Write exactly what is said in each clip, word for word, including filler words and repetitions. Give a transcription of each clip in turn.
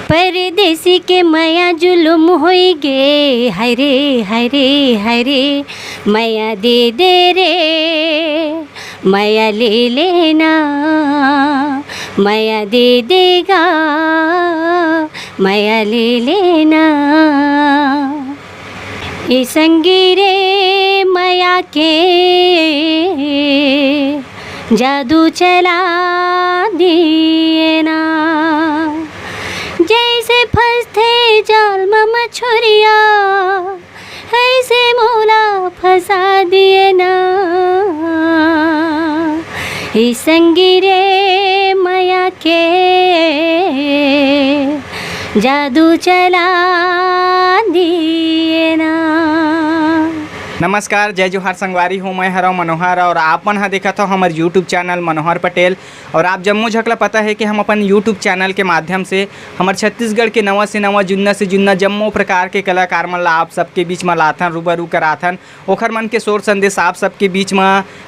परदेसी के मया जुलुम होई गे, हरे हरे हरे, मया दे दे रे, मया ले लेना, मया दे देगा, मया ले लेना। ए संगी रे, मया के जादू चला दिए ना। जैसे फंसथे जाल म मछुरिया, ऐसे मोला फंसा दिए ना। ए संगी रे, मया के जादू चला दिए ना। नमस्कार, जय जोहार संगवारी हो, मैं हरव मनोहर और आप मन ह देखत हो हमर YouTube चैनल मनोहर पटेल। और आप जम्मो झकला पता है कि हम अपन YouTube चैनल के माध्यम से हमर छत्तीसगढ़ के नवा से नवा, जुन्ना से जुन्ना जम्मो प्रकार के कलाकार मन ला आप सबके बीच म लाथन, रूबरू कराथन। ओखर मन के शोर संदेश आप सबके बीच म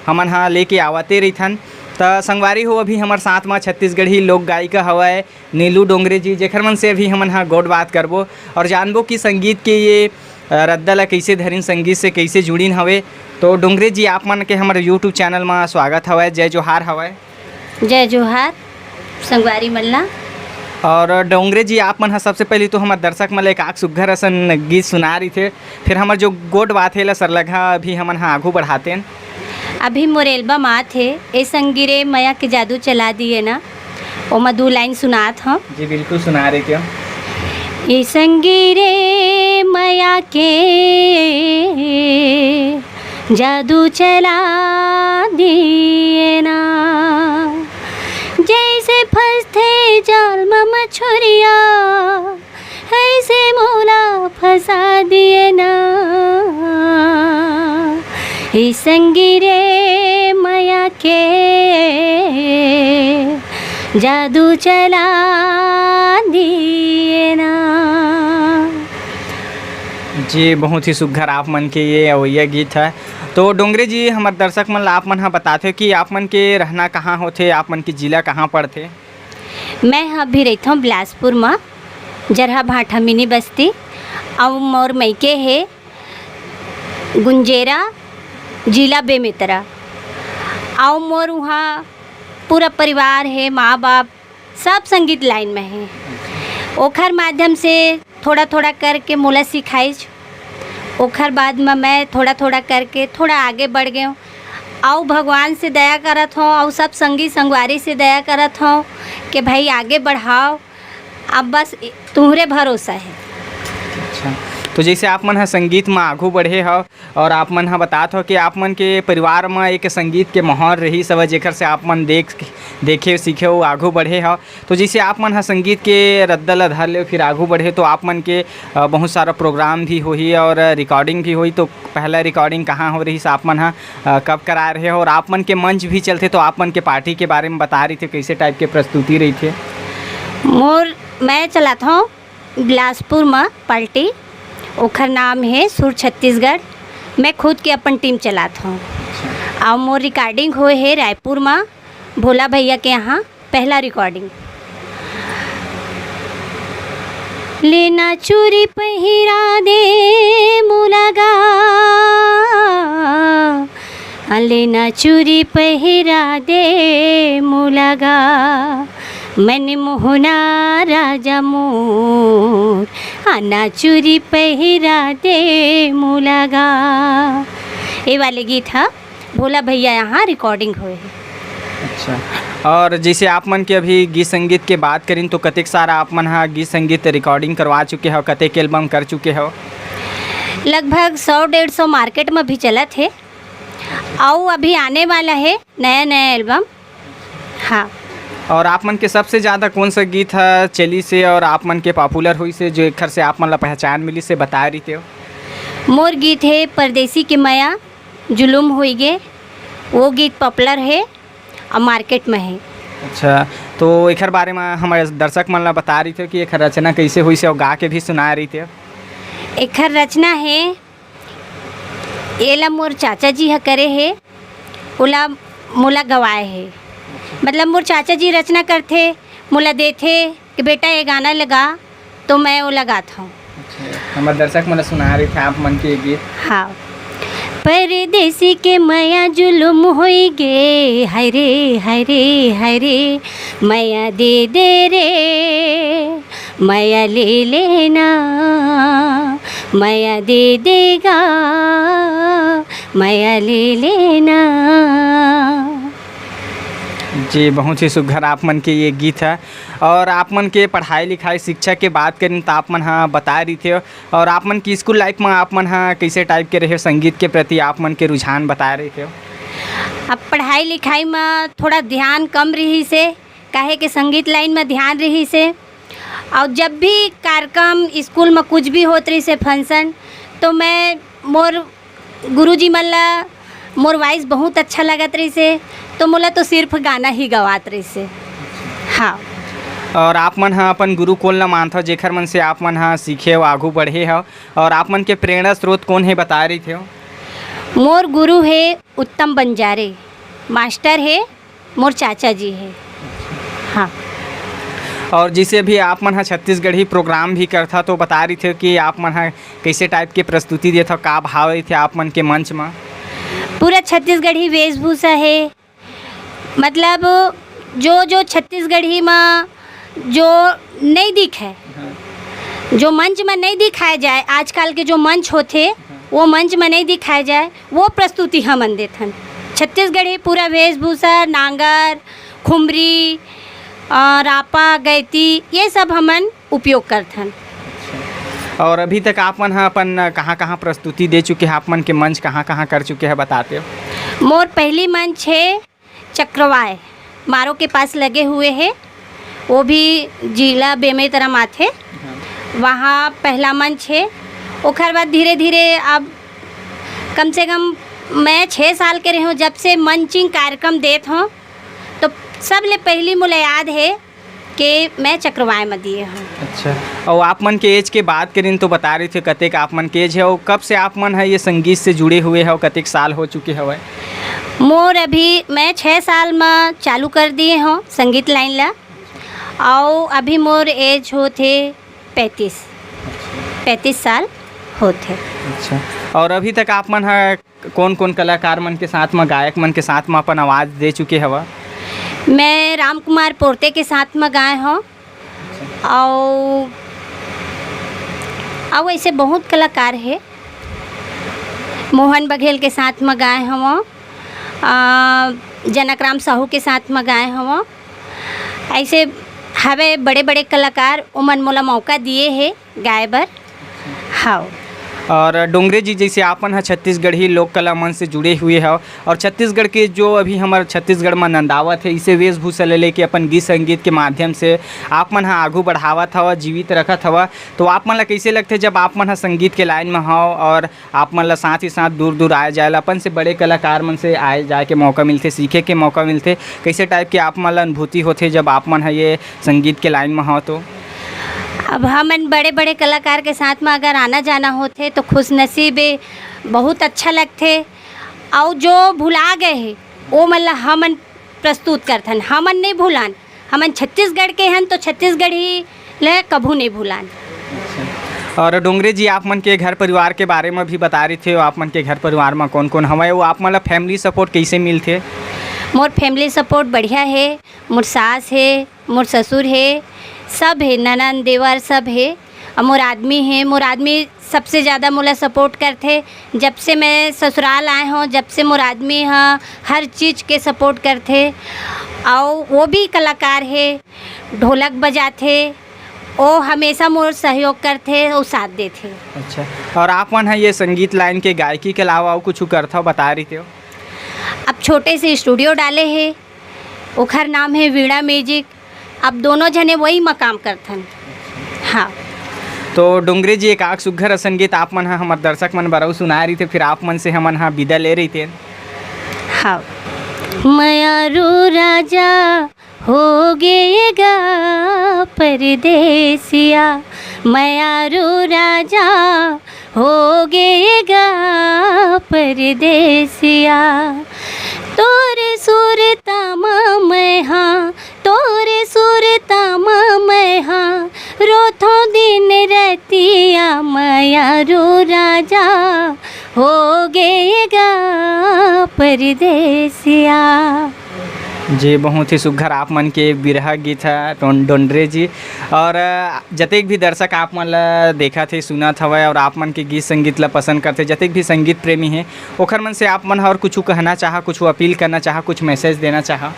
हमन ह लेके आवते रहिथन। त संगवारी हो, अभी हमर साथ म छत्तीसगढ़ी लोक गायिका हवय नीलू डोंगरे जी, जेखर मन से अभी हमन ह गोठ बात करबो और जानबो कि संगीत के ये, अ, रद्दा ला कइसे धरिन, संगीत से कइसे जुड़िन हवे। तो डोंगरे जी, आप मन के हमर YouTube चैनल म स्वागत हवय। जय जोहार हवय। जय जोहार संगवारी मन ला। और डोंगरे जी, आप मन ह सबसे पहले तो हमर दर्शक मन ला एक आक सुग्घर असन गीत सुना रहिथे, फिर हमर जो गोठ बात हे ला सरलघा अभी हमन ह आगू बढ़ातेन। अभी मोर एल्बम आत हे, ए संगी रे मया के जादू चला दिए ना, ओमा दू लाइन सुनात हव। जी बिल्कुल, सुना रहिथव। ए संगी रे मया के जादू चला दिए ना, जैसे फंसथे जाल म मछुरिया, ऐसे मोला फंसा दिए ना। ए संगी रे मया के जादू चला दिए ना। जी, बहुत ही सुघर आप मन के ये अवैया गीत है। तो डोंगरे जी, हमर दर्शक मन ला आप मन ह बताथे कि आप मन के रहना कहाँ होथे, आप मन के जिला कहाँ पड़थे? मैं ह अभी रहिथौं बिलासपुर म, जरहा भाठा मिनी बस्ती, अउ मोर मइके हे गुंजेरा, जिला बेमेतरा, अउ मोर उहाँ पूरा परिवार हे, माँ बाप, सब संगीत लाइन में हे। ओखर माध्यम से थोड़ा-थोड़ा करके मोला सिखाइस। ओखर बाद म मैं थोड़ा-थोड़ा करके थोड़ा आगे बढ़ गेंव। अउ भगवान से दया करत हौं, अउ सब संगी संगवारी से दया करत हौं कि भाई आगे बढ़ाव। अब बस तुहरे भरोसा हे। अच्छा, तो जैसे आप मन ह संगीत म आघू बढ़े हव, और आप मन ह बतात हो कि आप मन के परिवार म एक संगीत के माहौल रहिस हवय, जेकर से आप मन देख, देखे, सीखे अउ आघू बढ़े हव। तो जैसे आप मन ह संगीत के रद्दा ल धर ले, फिर आघू बढ़े, तो आप मन के, अ, बहुत सारा प्रोग्राम भी होही और रिकॉर्डिंग भी होही। तो पहला रिकॉर्डिंग कहाँ हो रहिस, आप मन ह, अ, कब कराए रहे हो, और आप मन के मंच भी चलथे, तो आप मन के पार्टी के बारे में बता रहिथे, कैसे टाइप के प्रस्तुति रहिथे? मोर, मैं चलात हौं बिलासपुर म पार्टी, ओखर नाम हे सुर छत्तीसगढ़। मैं खुद के अपन टीम चलात हौं। अउ मोर रिकॉर्डिंग होए हे रायपुर म, भोला भैया के यहाँ पहला रिकॉर्डिंग। लेना चूरी पहिरा दे मोला गा, लेना चूरी पहिरा दे मोला गा, मन मोहना राजा मोर, आना चूरी पहिरा दे मोला गा। ये वाले गीत ह भोला भैया यहाँ रिकॉर्डिंग होए हे। अच्छा, और जैसे आप मन के अभी गीत संगीत के बात करिन, तो कतेक सारा आप मन ह गीत संगीत रिकॉर्डिंग करवा चुके हो, कतेक एल्बम कर चुके हो? लगभग सौ डेढ़ सौ मार्केट में भी चलत हे, अउ अभी आने वाला हे नया नया एल्बम। हाँ। और आप मन के सबसे ज़्यादा कौन सा गीत ह चलिस हे और आप मन के पॉपुलर होइस हे, जो एखर से आप मन ला पहचान मिलिस हे, बता रहिते हो? मोर गीत हे परदेसी के मया, जुलुम होई गे, वो गीत पॉपुलर हे और मार्केट में हे। अच्छा, तो एखर बारे में हमर दर्शक मन ला बता रहिते हो कि एखर रचना कैसे होइस हे और गा के भी सुना रहिते हो? एखर रचना हे, एला मोर चाचा जी ह करे हे, ओला मोला गवाए हे। मतलब मोर चाचा जी रचना करथे, मोला देथे कि बेटा ये गाना लगा, तो मैं वो लगात हूँ। अच्छा, हमर दर्शक मन ला सुना रही थे आप मन के ये गीत। हाँ। परदेसी के मया जुलुम होई गे, हाय रे, हाय रे, हाय रे, मया दे दे रे, मया ले लेना, मया दे देगा, मया ले लेना। जी, बहुत ही सुघर आप मन के ये गीत है। और आप मन के पढ़ाई लिखाई, शिक्षा के बात करें तो आप मन हा बता रही थे, और आप मन की स्कूल लाइफ में आप मन हा कैसे टाइप के रहे, संगीत के प्रति आप मन के रुझान बता रहे थे? अब पढ़ाई लिखाई में थोड़ा ध्यान कम रही से, काहे के संगीत लाइन में ध्यान रही से, और जब भी कार्यक्रम स्कूल में कुछ भी होत रही से, फंक्शन, तो मैं मोर गुरुजी मन ला मोर वॉइस बहुत अच्छा लगत रहिसे, तो मोला तो सिर्फ गाना ही गवात रहिसे। हाँ। और आप मन ह अपन गुरु कोन ला मानथव, जेखर मन से आप मन ह सीखे हो, आगू बढ़े हो, और आप मन के प्रेरणा स्रोत कोन हे, बता रही थे? मोर गुरु हे उत्तम बंजारे, मास्टर हे, मोर चाचा जी हे। हाँ। और जैसे अभी आप मन ह छत्तीसगढ़ी प्रोग्राम भी करथा, तो बता रही थे कि आप मन ह कैसे टाइप के प्रस्तुति देथव, का भाव रही थे आप मन के मंच में? पूरा छत्तीसगढ़ी वेशभूषा हे, मतलब जो, जो छत्तीसगढ़ी में जो नहीं दिखे, जो मंच में नहीं दिखाए जाए, आजकल के जो मंच होथे, वो मंच में नहीं दिखाए जाए, वो प्रस्तुति हमन देथन। छत्तीसगढ़ी पूरा वेशभूषा, नांगर, खुमरी, अ, रापा, गैती, ये सब हमन उपयोग करथन। और अभी तक आप मन ह अपन कहाँ-कहाँ प्रस्तुति दे चुके हैं, आप मन के मंच कहाँ-कहाँ कर चुके हैं, बताते हो? मोर पहली मंच है चक्रवाय, मारो के पास लगे हुए है, वो भी जिला बेमेतरा माथे। हाँ। वहाँ पहला मंच है। ओखर बाद धीरे-धीरे अब कम से कम मैं छः साल के रहे हूँ, जब से मंचिंग कार्यक्रम देत हूँ, तो सबले पहली मोला याद है कि मैं चक्रवाय में दिए हूँ। अच्छा, और आप मन के एज के बात करें तो बता रही थे कतेक आप मन के एज है, और कब से आप मन है ये संगीत से जुड़े हुए हो, कतेक साल हो चुके हवय? मोर अभी, मैं छः साल में चालू कर दिए हूँ संगीत लाइन ला, और अभी मोर एज होथे पैंतीस, पैंतीस साल होथे। अच्छा, और अभी तक आप मन ह कोन-कोन कलाकार मन के साथ म, गायक मन के साथ म अपन आवाज़ दे चुके हव? मैं राम कुमार पोरते के साथ म गाए हौं, अउ, अउ ऐसे बहुत कलाकार हे। मोहन बघेल के साथ म गाए हवं, अ, जनक राम साहू के साथ म गाए हवं। ऐसे हवे बड़े-बड़े कलाकार, ओमन मोला मौका दिए हे गाए बर। हव। और डोंगरे जी, जैसे आपन ह छत्तीसगढ़ी लोक कला मन से जुड़े हुए हव, और छत्तीसगढ़ के जो अभी हमर छत्तीसगढ़ म नंदावत हे, इसे वेशभूषा ले लेके अपन गीत संगीत के माध्यम से आप मन ह आगू बढ़ावत हव, जीवित रखत हव, तो आप मन ल कइसे लगथे जब आप मन ह संगीत के लाइन म हव और आप मन ल साथ ही साथ दूर-दूर आए जाए ल, अपन से बड़े कलाकार मन से आए जाए के मौका मिलथे, सीखे के मौका मिलथे। कैसे टाइप के आप मन ल अनुभूति होथे जब आप मन ह ये संगीत के लाइन म हव तो? अब हमन बड़े-बड़े कलाकार के साथ म अगर आना जाना होथे तो खुशनसीब ए, बहुत अच्छा लगथे। अउ जो भुला गए हे, ओ मन ल हमन प्रस्तुत करथन, हमन नइ भुलान। हमन छत्तीसगढ़ के हन, तो छत्तीसगढ़ी ले कभू नइ भुलान। और डोंगरे जी, आप मन के घर परिवार के बारे म भी बता रही थे, आप मन के घर परिवार म कौन-कौन हवय, वो आप मन ला family support कैसे मिलथे? मोर family support बढ़िया हे, मोर सास हे, मोर ससुर हे, सब हे, ननद, देवर सब हे। अउ मोर आदमी हे, मोर आदमी सबसे ज़्यादा मोला support करथे। जब से मैं ससुराल आए हौं, जब से मोर आदमी ह हर चीज़ के support करथे, अउ वो भी कलाकार हे, ढोलक बजाथे, वो हमेशा मोर सहयोग करथे, वो साथ देथे। अच्छा, और आप मन ह ये संगीत लाइन के गायकी के अलावा अउ कुछ करथव, बता रही थे? अब छोटे से studio डाले हे, ओखर नाम हे वीणा म्यूजिक। अब दोनों झने वही म काम करथन। हाँ। तो डोंगरे जी, एक आग सुग्घर असन गीत आप मन ह हमर दर्शक मन बर अउ सुनाए रहिते, फिर आप मन से हमन ह विदा ले रहिते। हाँ। मयारू राजा हो गे गा परदेसिया, मयारू राजा हो गे गा परदेसिया। तोर सुरता म मैं हा, तोर सुरता म मैं हा, रोथों दिन परदेसिया। जी, बहुत ही सुघर आप मन के बिरहा गीत है डोन-, डोंडरे जी। और, अ, जतेक भी दर्शक आप मन ला देखत हे, सुनत हवय और आप मन के गीत संगीत ला पसंद करथे, जतेक भी संगीत प्रेमी हे, ओखर मन से आप मन ह और कुछु कहना चाहा, कुछु अपील करना चाहा, कुछ मैसेज देना चाहा?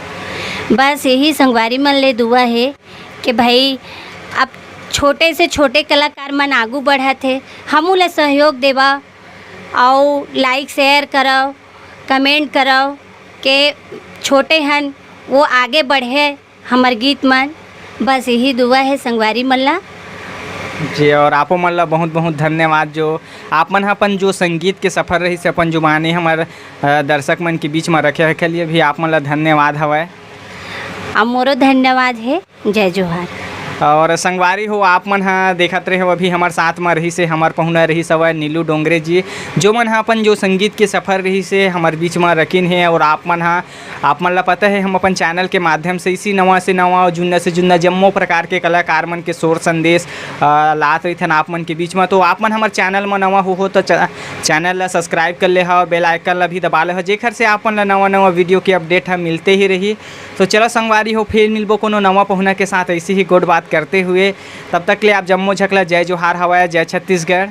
बस यही संगवारी मन ले दुआ हे कि भाई, अब छोटे से छोटे कलाकार मन आगू बढ़त हे, हमू ला सहयोग देवा, अउ लाइक शेयर करव, कमेंट करव के छोटे हन वो आगे बढ़े हमर गीत मन। बस यही दुआ हे संगवारी मन ला। जी, और आपो मन ला बहुत बहुत धन्यवाद जो आप मन ह अपन जो संगीत के सफर रहिस अपन जो माने हमर, अ, दर्शक मन के बीच म रखे, रखे लिए भी आप मन ला धन्यवाद हवय। अब मोरो धन्यवाद हे। जय जोहार। और संगवारी हो, आप मन ह देखत रहे हो, अभी हमर साथ म रहिस हे, हमर पहुना रहिस हवय नीलू डोंगरे जी, जो मन ह अपन जो संगीत के सफर रहिस हे हमर बीच म रखिन हे। और आप मन ह, आप मन ला पता हे, हम अपन चैनल के माध्यम से इसी नवा से नवा और जुन्ना से जुन्ना जम्मो प्रकार के कलाकार मन के शोर संदेश, अ, लात रहिथन आप मन के बीच म। तो आप मन हमर चैनल म नवा हो, हो तो च-, चैनल ला सब्सक्राइब कर ले हा और बेल आइकन ला भी दबा ले हा, जेखर से आप मन ला नवा नवा वीडियो के अपडेट ह मिलते ही रही। तो चलो संगवारी हो, फिर मिलबो कोनो नवा पहुना के साथ ऐसी ही गोठ बात करते हुए। तब तक ले आप जम्मो झकला जय जोहार हवय, जय छत्तीसगढ़।